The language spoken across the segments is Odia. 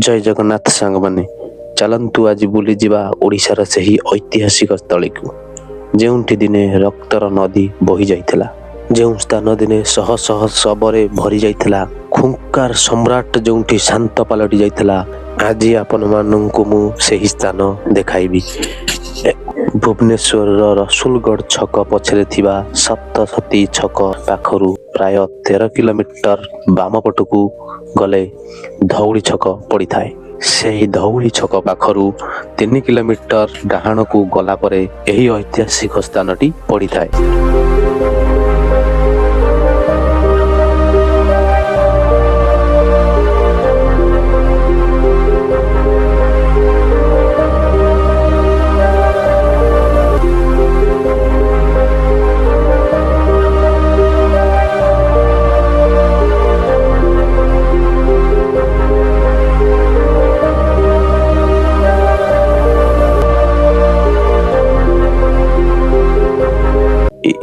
ଜୟ ଜଗନ୍ନାଥ ସାଙ୍ଗମାନେ, ଚାଲନ୍ତୁ ଆଜି ବୁଲିଯିବା ଓଡ଼ିଶାର ସେହି ଐତିହାସିକ ସ୍ଥଳୀକୁ, ଯେଉଁଠି ଦିନେ ରକ୍ତର ନଦୀ ବହି ଯାଇଥିଲା, ଯେଉଁ ସ୍ଥାନ ଦିନେ ଶହ ଶହ ଶବରେ ଭରି ଯାଇଥିଲା, ଖୁଙ୍କାର ସମ୍ରାଟ ଯେଉଁଠି ଶାନ୍ତ ପାଲଟି ଯାଇଥିଲା। ଆଜି ଆପଣମାନଙ୍କୁ ମୁଁ ସେହି ସ୍ଥାନ ଦେଖାଇବି। ଭୁବନେଶ୍ୱରର ରସୁଲଗଡ଼ ଛକ ପଛରେ ଥିବା ସପ୍ତସତୀ ଛକ ପାଖରୁ ପ୍ରାୟ 13 କିଲୋମିଟର ବାମ ପଟକୁ ଗଲେ ଧଉଳି ଛକ ପଡ଼ିଥାଏ। ସେହି ଧଉଳି ଛକ ପାଖରୁ 3 କିଲୋମିଟର ଡାହାଣକୁ ଗଲା ପରେ ଏହି ଐତିହାସିକ ସ୍ଥାନଟି ପଡ଼ିଥାଏ।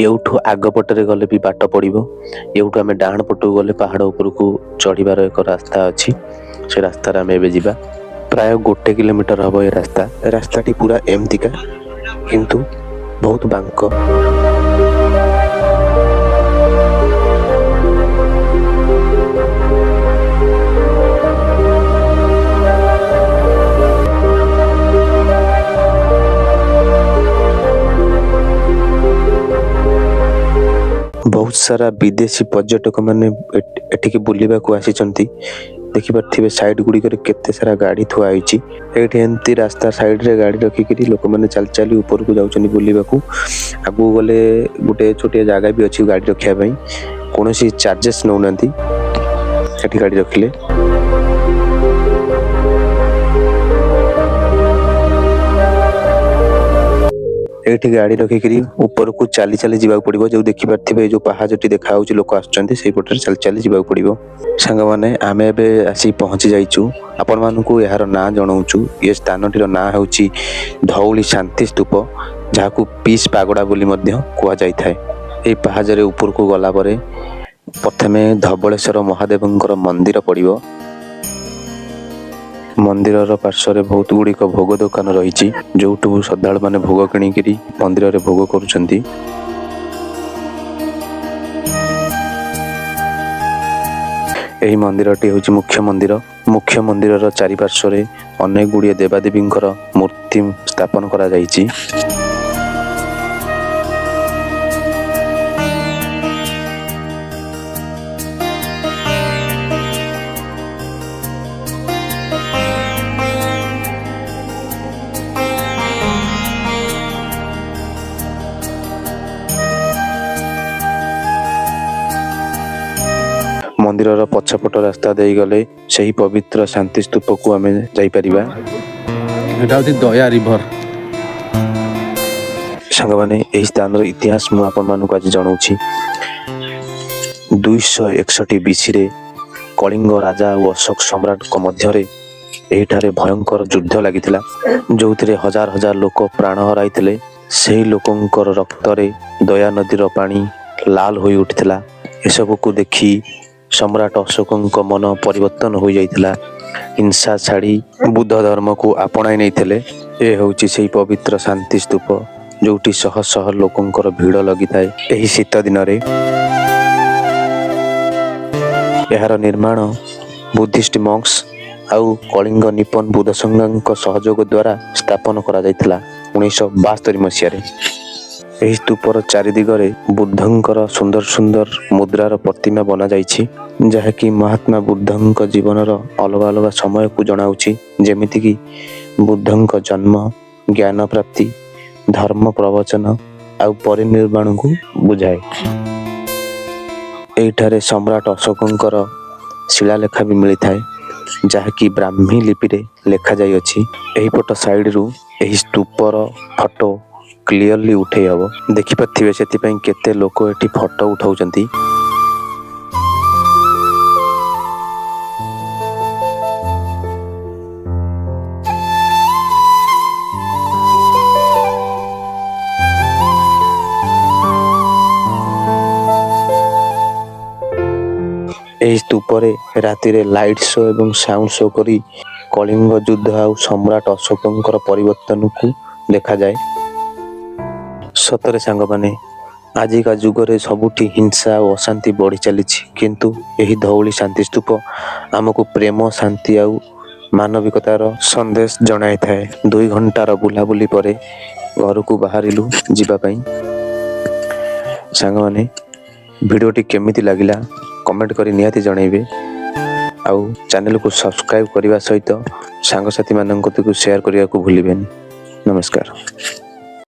ଏଉଠୁ ଆଗ ପଟରେ ଗଲେ ବି ବାଟ ପଡ଼ିବ। ଏଉଠୁ ଆମେ ଡାହାଣ ପଟକୁ ଗଲେ ପାହାଡ଼ ଉପରକୁ ଚଢ଼ିବାର ଏକ ରାସ୍ତା ଅଛି। ସେ ରାସ୍ତାରେ ଆମେ ଏବେ ଯିବା। ପ୍ରାୟ 1 କିଲୋମିଟର ହବ ଏ ରାସ୍ତା। ରାସ୍ତାଟି ପୁରା ଏମିତିକା, କିନ୍ତୁ ବହୁତ ବାଙ୍କ। ବହୁତ ସାରା ବିଦେଶୀ ପର୍ଯ୍ୟଟକ ମାନେ ଏଠିକି ବୁଲିବାକୁ ଆସିଛନ୍ତି। ଦେଖିପାରୁଥିବେ, ସାଇଡ ଗୁଡିକରେ କେତେ ସାରା ଗାଡି ଥୁଆ ହେଇଛି। ଏଇଠି ଏମିତି ରାସ୍ତା ସାଇଡରେ ଗାଡି ରଖିକିରି ଲୋକମାନେ ଚାଲି ଚାଲି ଉପରକୁ ଯାଉଛନ୍ତି ବୁଲିବାକୁ। ଆଗକୁ ଗଲେ ଗୋଟେ ଛୋଟିଆ ଜାଗା ବି ଅଛି ଗାଡି ରଖିବା ପାଇଁ। କୌଣସି ଚାର୍ଜେସ୍ ନଉନାହାନ୍ତି ସେଠି ଗାଡି ରଖିଲେ। ଏଇଠି ଗାଡି ରଖିକିରି ଉପରକୁ ଚାଲି ଚାଲି ଯିବାକୁ ପଡିବ। ଯୋଉ ଦେଖିପାରୁଥିବେ, ଏଇ ଯୋଉ ପାହାଚଟି ଦେଖା ହଉଛି, ଲୋକ ଆସୁଛନ୍ତି, ସେଇପଟରେ ଚାଲି ଚାଲି ଯିବାକୁ ପଡିବ। ସାଙ୍ଗମାନେ, ଆମେ ଏବେ ଆସି ପହଞ୍ଚି ଯାଇଛୁ। ଆପଣମାନଙ୍କୁ ଏହାର ନାଁ ଜଣାଉଛୁ। ଏ ସ୍ଥାନଟିର ନାଁ ହେଉଛି ଧଉଳି ଶାନ୍ତି ସ୍ତୂପ, ଯାହାକୁ ପିସ୍ ପାଗୋଡା ବୋଲି ମଧ୍ୟ କୁହାଯାଇଥାଏ। ଏହି ପାହାଚରେ ଉପରକୁ ଗଲା ପରେ ପ୍ରଥମେ ଧବଳେଶ୍ୱର ମହାଦେବଙ୍କର ମନ୍ଦିର ପଡ଼ିବ। ମନ୍ଦିରର ପାର୍ଶ୍ୱରେ ବହୁତ ଗୁଡ଼ିକ ଭୋଗ ଦୋକାନ ରହିଛି, ଯୋଉଠୁ ଶ୍ରଦ୍ଧାଳୁ ମାନେ ଭୋଗ କିଣିକିରି ମନ୍ଦିରରେ ଭୋଗ କରୁଛନ୍ତି। ଏହି ମନ୍ଦିରଟି ହେଉଛି ମୁଖ୍ୟ ମନ୍ଦିର। ମୁଖ୍ୟ ମନ୍ଦିରର ଚାରିପାର୍ଶ୍ୱରେ ଅନେକ ଗୁଡ଼ିଏ ଦେବାଦେବୀଙ୍କର ମୂର୍ତ୍ତି ସ୍ଥାପନ କରାଯାଇଛି। ମନ୍ଦିରର ପଛପଟ ରାସ୍ତା ଦେଇ ଗଲେ ସେହି ପବିତ୍ର ଶାନ୍ତି ସ୍ତୂପକୁ ଆମେ ଯାଇପାରିବା। ଏଟା ହେଉଛି ଦୟା ରିଭର। ସାଙ୍ଗମାନେ, ଏହି ସ୍ଥାନର ଇତିହାସ ମୁଁ ଆପଣମାନଙ୍କୁ ଆଜି ଜଣାଉଛି। 261 ବିସିରେ କଳିଙ୍ଗ ରାଜା ଓ ଅଶୋକ ସମ୍ରାଟଙ୍କ ମଧ୍ୟରେ ଏହିଠାରେ ଭୟଙ୍କର ଯୁଦ୍ଧ ଲାଗିଥିଲା, ଯୋଉଥିରେ ହଜାର ହଜାର ଲୋକ ପ୍ରାଣ ହରାଇଥିଲେ। ସେହି ଲୋକଙ୍କର ରକ୍ତରେ ଦୟା ନଦୀର ପାଣି ଲାଲ ହୋଇ ଉଠିଥିଲା। ଏସବୁକୁ ଦେଖି ସମ୍ରାଟ ଅଶୋକଙ୍କ ମନ ପରିବର୍ତ୍ତନ ହୋଇଯାଇଥିଲା। ହିଂସା ଛାଡ଼ି ବୁଦ୍ଧ ଧର୍ମକୁ ଆପଣାଇ ନେଇଥିଲେ। ଏ ହେଉଛି ସେଇ ପବିତ୍ର ଶାନ୍ତି ସ୍ତୂପ, ଯୋଉଠି ଶହ ଶହ ଲୋକଙ୍କର ଭିଡ଼ ଲାଗିଥାଏ ଏହି ଶୀତ ଦିନରେ। ଏହାର ନିର୍ମାଣ ବୁଦ୍ଧିଷ୍ଟ ମଙ୍କ୍ସ ଆଉ କଳିଙ୍ଗ ନିପନ ବୁଦ୍ଧ ସଂଘଙ୍କ ସହଯୋଗ ଦ୍ୱାରା ସ୍ଥାପନ କରାଯାଇଥିଲା 1972 ମସିହାରେ। ଏହି ସ୍ତୂପର ଚାରିଦିଗରେ ବୁଦ୍ଧଙ୍କର ସୁନ୍ଦର ସୁନ୍ଦର ମୁଦ୍ରାର ପ୍ରତିମା ବନାଯାଇଛି, ଯାହାକି ମହାତ୍ମା ବୁଦ୍ଧଙ୍କ ଜୀବନର ଅଲଗା ଅଲଗା ସମୟକୁ ଜଣାଉଛି, ଯେମିତିକି ବୁଦ୍ଧଙ୍କ ଜନ୍ମ, ଜ୍ଞାନ ପ୍ରାପ୍ତି, ଧର୍ମ ପ୍ରବଚନ ଆଉ ପରିନିର୍ବାଣକୁ ବୁଝାଏ। ଏଇଠାରେ ସମ୍ରାଟ ଅଶୋକଙ୍କର ଶିଳାଲେଖା ବି ମିଳିଥାଏ, ଯାହାକି ବ୍ରାହ୍ମୀ ଲିପିରେ ଲେଖାଯାଇଅଛି। ଏହିପଟ ସାଇଡରୁ ଏହି ସ୍ତୂପର ଫଟୋ କ୍ଲିଅରଲି ଉଠେଇ ହବ। ଦେଖିପାରୁଥିବେ, ସେଥିପାଇଁ କେତେ ଲୋକ ଏଠି ଫଟୋ ଉଠାଉଛନ୍ତି। ଏହି ସ୍ତୂପରେ ରାତିରେ ଲାଇଟ୍ ଶୋ ଏବଂ ସାଉଣ୍ଡ ଶୋ କରି କଳିଙ୍ଗ ଯୁଦ୍ଧ ଆଉ ସମ୍ରାଟ ଅଶୋକଙ୍କର ପରିବର୍ତ୍ତନକୁ ଦେଖାଯାଏ। ସତରେ ସାଙ୍ଗମାନେ, ଆଜିକା ଯୁଗରେ ସବୁଠି ହିଂସା ଆଉ ଅଶାନ୍ତି ବଢ଼ି ଚାଲିଛି, କିନ୍ତୁ ଏହି ଧଉଳି ଶାନ୍ତି ସ୍ତୂପ ଆମକୁ ପ୍ରେମ, ଶାନ୍ତି ଆଉ ମାନବିକତାର ସନ୍ଦେଶ ଜଣାଇଥାଏ। 2 ଘଣ୍ଟାର ବୁଲାବୁଲି ପରେ ଘରକୁ ବାହାରିଲୁ ଯିବା ପାଇଁ। ସାଙ୍ଗମାନେ, ଭିଡ଼ିଓଟି କେମିତି ଲାଗିଲା କମେଣ୍ଟ କରି ନିହାତି ଜଣାଇବେ ଆଉ ଚ୍ୟାନେଲକୁ ସବସ୍କ୍ରାଇବ୍ କରିବା ସହିତ ସାଙ୍ଗସାଥିମାନଙ୍କ କତିକୁ ସେୟାର କରିବାକୁ ଭୁଲିବେନି। ନମସ୍କାର।